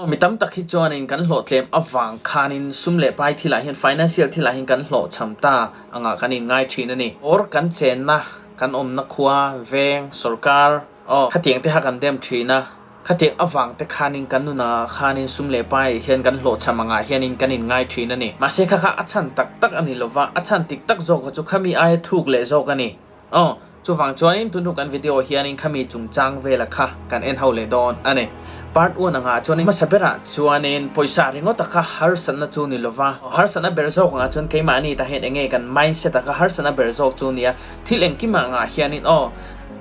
Mi tam tak hi chuanin kan hlawhtlem avang khanin sum leh pai thilah hian financial thilah hian kan hlawhchham ta angah kan inngai thin a ni. Or kan chenna, kan awmna khua, veng, sorkar, aw khatiang te kha kan dem thin a, khatiang avang te khanin kan nunah khanin sum leh pai hian kan hlawhchham angah hianin kan inngai thin a ni. Mahse kha kha a chhan tak tak a ni lova, a chhan tik tak zawk kha chu khami aia thuk leh zawk a ni. Aw, chuvang chuanin tun kan video hianin khami chungchang vela kha kan en ho leh dawn a ni. Part one angah chuanin hmasa berah chuanin pawisa ringawt a kha harsatna chu ni lova, harsatna ber zawk angah chuan keimahni tah hian enge kan mindset a kha harsatna ber zawk chu nia, thil engkim angah hianin aw,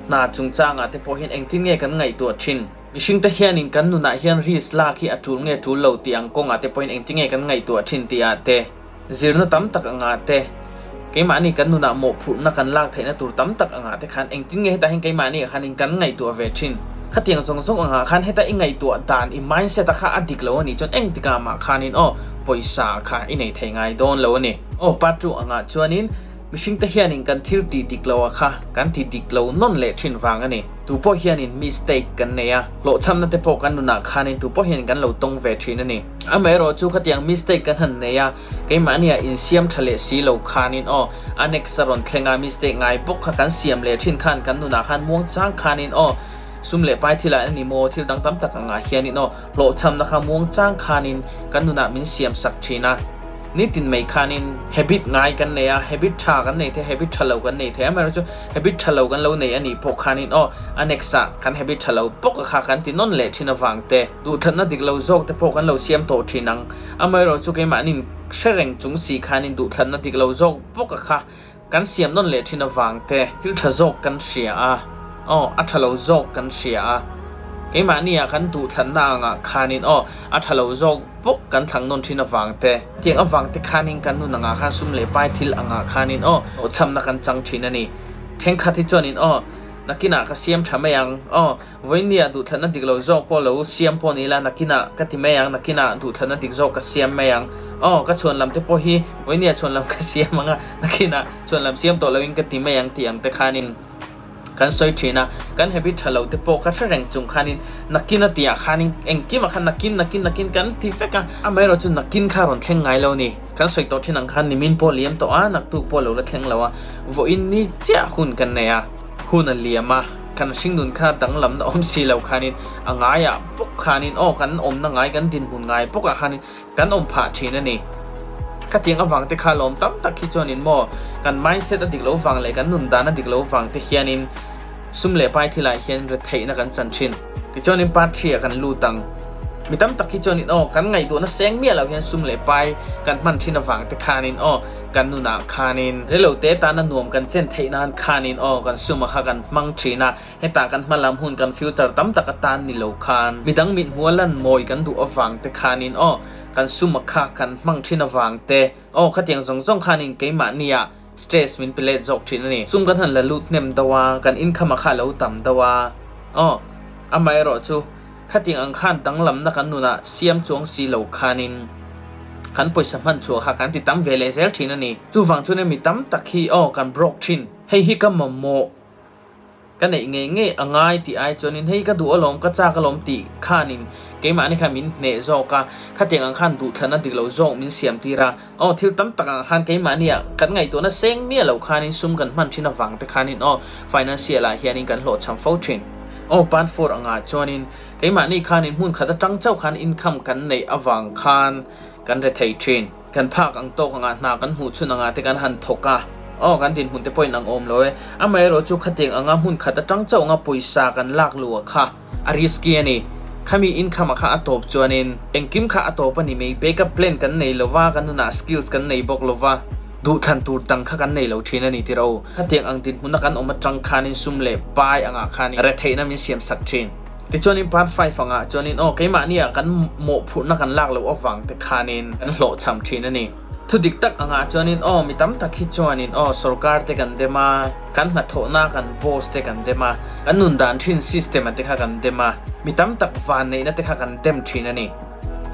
hna chungchangah te pawh hian engtin nge kan ngaihtuah thin? Mihringte hianin kan nunah hian risk lak hi a tul nge tul lo tih ang kawngah te pawhin engtin nge kan ngaihtuah thin tih ah te, Zirna tam tak angah te, keimahni kan nunah mawhphurhna kan lak theihna tur tam tak angah te khan engtin nge hetah hian keimahni ah khanin kan ngaihtuah ve thin? Khatiang zawng zawng angah khan heta i ngaihtuah dan, i mindset a kha a dik lo a nih chuan engtikah mah khanin aw pawisa kha i nei thei ngai dawn lo a ni. Aw part two angah chuanin Mihringte hianin kan thil tih dik lo a kha kan ti dik lo nawn leh thin vang a ni. Tu pawh hianin mistake kan nei a, hlawhchhamna te pawh kan nunah khanin tu pawh hianin kan lo tawng ve thin a ni. Amaherawh chu khatiang mistake kan han nei a, keimahnia insiam tha leh si lo khanin aw, a next a rawn thleng a, mistake ngai bawk kha kan siam leh thin khan kan nunah khan muang chang khanin aw, sum leh pai thilah a ni maw, thil dang tam tak angah hianin aw, hlawhchhamna kha muang chang khanin kan nunah min siam sak thin a. Nitin mai khanin habit ngai kan nei a, habit tha kan nei thei, habit tha lo kan nei thei. Amaherawhchu habit tha lo kan lo nei a nih pawh khanin aw, a next ah kan habit tha lo bawk a kha kan ti nawn leh thin avang te, duhthatna dik lo zawk te pawh kan lo siam tawh thin ang. Amaherawhchu keimahnin hre reng chung si khanin duhthlatna dik lo zawk bawk a kha kan siam nawn leh thin avang te, thil tha zawk kan hria a, aw, a tha lo zawk kan hria a, keimahni ah kan duhthlanna angah khanin aw, a tha lo zawk bawk kan thlang nawn thin avang te, tiang avang te khanin kan nun angah khan sum leh pai thil angah khanin aw, hlawhchhamna kan chang thin a ni. Thenkhat hi chuanin aw, nakinah ka siam tha mai ang, aw, vawinia duhthlanna dik lo zawk pawh lo siam pawh ni ila nakinah ka ti mai ang, nakinah duhthlanna dik zawk ka siam mai ang. Aw, ka chhuan lam te pawh hi vawinia chhuan lam ka siam ang a, nakinah chhuan lam siam tawh loin ka ti mai ang tih ang te khanin kan sawi thin a. Kan habit tha lo te pawh ka hre reng chung khanin nakin a tihah khanin engkimah khan nakin nakin nakin kan ti vek a, amaherawh chu nakin kha rawn thleng ngai lo ni. Kan sawi tawh thin ang khan nimin pawh liam tawh a, naktuk pawh lo la thleng lo a, vawiin ni chiah hun kan nei a, hun a liam a. Kan hringnun kha danglamna awm si lo khanin a ngaiah bawk khanin aw kan awmna ngai kan dinhmun ngai bawkah khanin kan awm phah thin a ni. Khatiang avang te kha lawm tam tak hi chuanin maw kan mindset a dik lo vang leh kan nun dan a dik lo vang te hianin sum leh pai thilah hian retheihna kan chan thin. Tichuanin part three ah kan lut ang. Mi tam tak hi chuanin aw kan ngaihtuahna seng miah lo hian sum leh pai kan hman thin avang te khanin aw kan nunah khanin rilo te tana nuam kan chen theih nan khanin aw kan suma kha kan hmang thin a, hetah kan hma lam hun kan future tam tak atan ni lo khan midang mithmuha lan mawi kan duh avang te khanin aw kan suma kha kan hmang thin avang te aw khatiang zawng zawng khanin keimahnia stress min pe let zawk thin a ni. Sum kan han la lut hnem deuh a, kan income a kha a lo tam deuh a, aw amaherawh chu Khatiang ang khan danglamna kan nunah siam chuang si lo khanin kan pawisa hman chhuah kha kan ti tam ve leh zel thin a ni. Chuvang chuan mi tam tak hi aw kan broke thin. Hei hi ka mamawh ka neih ngei ngei a ngai tih ai chuanin hei ka duh alawm ka chak alawm tih khanin keimahni khan min hneh zawk a, khatiang ang khan duhthlanna dik lo zawk min siam tir a. Aw thil tam tak ang khan keimahni ah kan ngaihtuahna seng miah lo khanin sum kan hman thin avang te khanin aw financial ah hianin kan hlawhchham fo thin. Aw part four angah chuanin keimahni khanin hmun khat atang chauh khan income kan neih avang khan kan re thei thin. Kan phak ang tawk angah hna kan hmuh chhun angah te kan han thawk a, aw kan dinhmun te pawhin ang awm lo e. Amaherawh chu khatiang anga hmun khat atang chauh anga pawisa kan lak luh ah kha A risky a ni. Khami income ah kha a tawp chuanin engkim kha a tawp a ni mai. Backup plan kan nei lova, kan nunah skills kan nei bawk lova, duhthlan tur dang kha kan nei lo thin a ni tir o. Khatiang ang dinhmuna kan awm atang khanin sum leh pai angah khanin retheihna min siam sak thin. Tichuanin part five angah chuanin aw keimahni ah kan mawhphurhna kan lak loh avang te khanin kan hlawhchham thin a ni. Thu dik tak angah chuanin aw mi tam tak hi chuanin aw sorkar te kan dem a, kan hnathawhna kan boss te kan dem a, kan nun dan thin system a te kha kan dem a, mi tam tak vanneihna te kha kan dem thin a ni.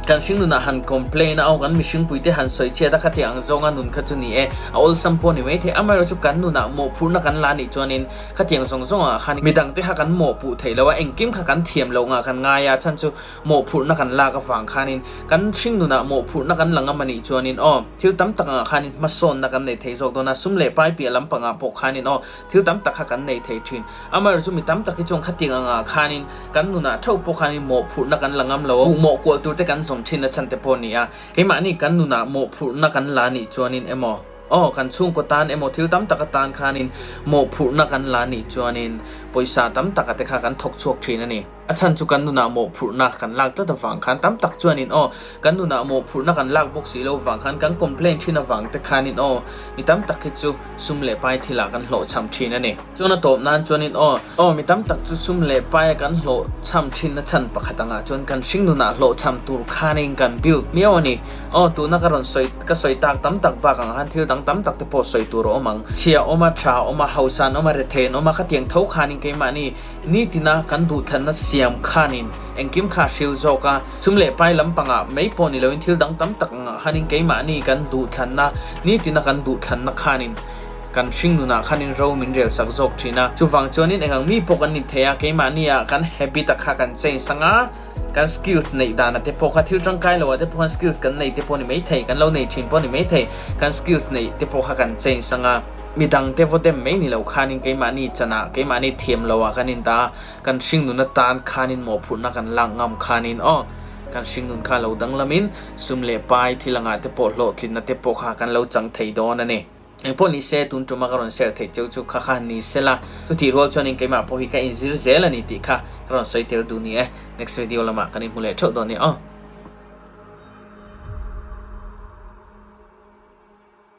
Kan hringnunah han complain a, aw kan mihringpuite han sawi chhiat a khati ang zawnga nun kha chu ni e, a awlsam pawh ni maithei. Amaherawhchu kan nunah mawhphurhna kan la nih chuanin khatiang zawng zawngah khan midangte kha kan mawhpuh theih lo a, engkim kha kan thiam loh ngah kan ngai a, chhan chu mawhphurhna kan lak avang khanin kan hringnunah mawhphurhna kan la ngam a nih chuanin aw thil tam tak angah khanin hmasawnna kan nei thei zawk dawn a, sum leh pai piah lampangah pawh khanin aw Thil tam tak kha kan nei thei thin. Amaherawhchu mi tam tak hi chuan khatiang angah khanin kan nunah theuh pawh khanin mawhphurhna kan la ngam lo a, mawhkual tur te kan zawng thin a chhan te pawh a ni a. Keimahni kan nunah mawhphurhna kan la nih chuanin emaw, aw kan chhungkaw tan emaw thil tam tak atan khanin mawhphurhna kan la nih chuanin pawisa tam taka te kha kan thawk chhuak thin a ni. A chhan chu kan nunah mawhphurhna kan lak tlat avang khan tam tak chuanin aw, kan nunah mawhphurhna kan lak bawk si lo vang khan kan complain thin avang te khanin aw, mi tam tak hi chu sum leh pai thilah kan hlawhchham thin a ni. Chuan a tawp nan chuanin aw, aw mi tam tak chu sum leh paia kan hlawhchham thin a chhan pakhat angah chuan kan hring nunah hlawhchham tur khanin kan build miau a ni. Aw, tuna ka rawn sawi, ka sawi tak tam tak bak ang khan thil dang tam tak te pawh sawi tur a awm ang. Chhia awm a, tha awm a, hausa an awm a, rethei an awm a, khatiang tho khanin keimahni Nitina kan duhthlanna siam khanin engkim kha hril zawk a, sum leh pai lampangah mai pawh ni loin thil dang tam tak angah khanin keimahni kan duhthlanna, nitina kan duhthlanna khanin kan hringnunah khanin ro min rel sak zawk thin a. Chuvang chuanin engang mi pawh kan ni thei a, keimahni ah kan habit a kha kan change ang a, kan skills neih dana te pawh kha thil tangkai lo ah te pawh khan skills kan nei te pawh ni maithei, kan lo nei thin pawh ni maithei, kan skills neih te pawh kha kan change ang a. Midang te vaw dem mai ni lo khanin keimahni chanah, keimahni thiam lo ah kan indah a, kan hringnun atan khanin mawhphurhna kan lak ngam khanin aw, kan hringnun kha lo danglamin sum leh pai thil angah te pawh hlawhtlinna te pawh kha kan lo chang thei dawn a ni. Engpawh ni se, tun tuma ka rawn share theih cheu chu kha kha ni sela, chutih rual chuanin keimah pawh hi ka inzir zel a ni tih kha ka rawn sawi tel duh ni e. Next video lamah kan inhmu leh theuh dawn nia aw.